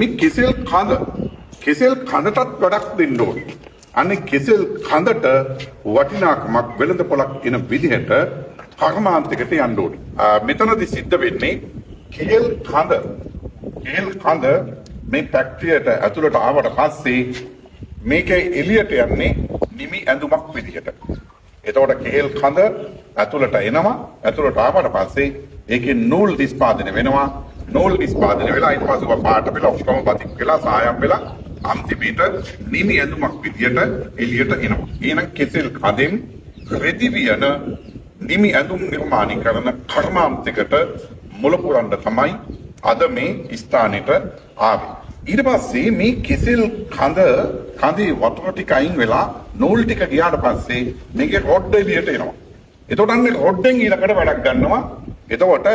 මේ කෙසෙල් කඳ, කෙසෙල් කඳටත් වැඩක් දෙන්න ඕනේ. අනේ කෙසෙල් කඳට වටිනාකමක් වෙළඳ පොළක් එන විදිහට කර්මාන්තයකට යන්න ඕනේ. මෙතනදි සිද්ධ වෙන්නේ කෙහෙල් කඳ, කෙහෙල් කඳ මේ ෆැක්ටරියට ඇතුළට ආවට පස්සේ මේක එළියට යන්නේ නිමි ඇඳුමක් විදිහට. එතකොට කෙහෙල් කඳ ඇතුළට එනවා. ඇතුළට ආවට පස්සේ ඒකේ නූල් නිෂ්පාදනය වෙනවා. නූල් නිෂ්පාදනය වෙලා ඊට පස්සේ ඔබ පාට වෙලා ඔක්කොම බතික් වෙලා සායම් වෙලා අන්තිමට නිමි ඇඳුමක් විදියට එළියට එනවා. එහෙනම් කෙසෙල් කඳෙන් රෙදි වියන නිමි ඇඳුම් නිර්මාණය කරන කර්මාන්තයකට මුල පුරන්න තමයි අද මේ ස්ථානෙට ආවේ. ඊට පස්සේ මේ කෙසෙල් කඳ, කඳේ වතුර ටික අයින් වෙලා නූල් ටික ගියාට පස්සේ මේකේ රොඩ් එළියට එනවා. එතකොට අන්න රොඩ්ඩෙන් ඊළඟට වැඩක් ගන්නවා. එතකොට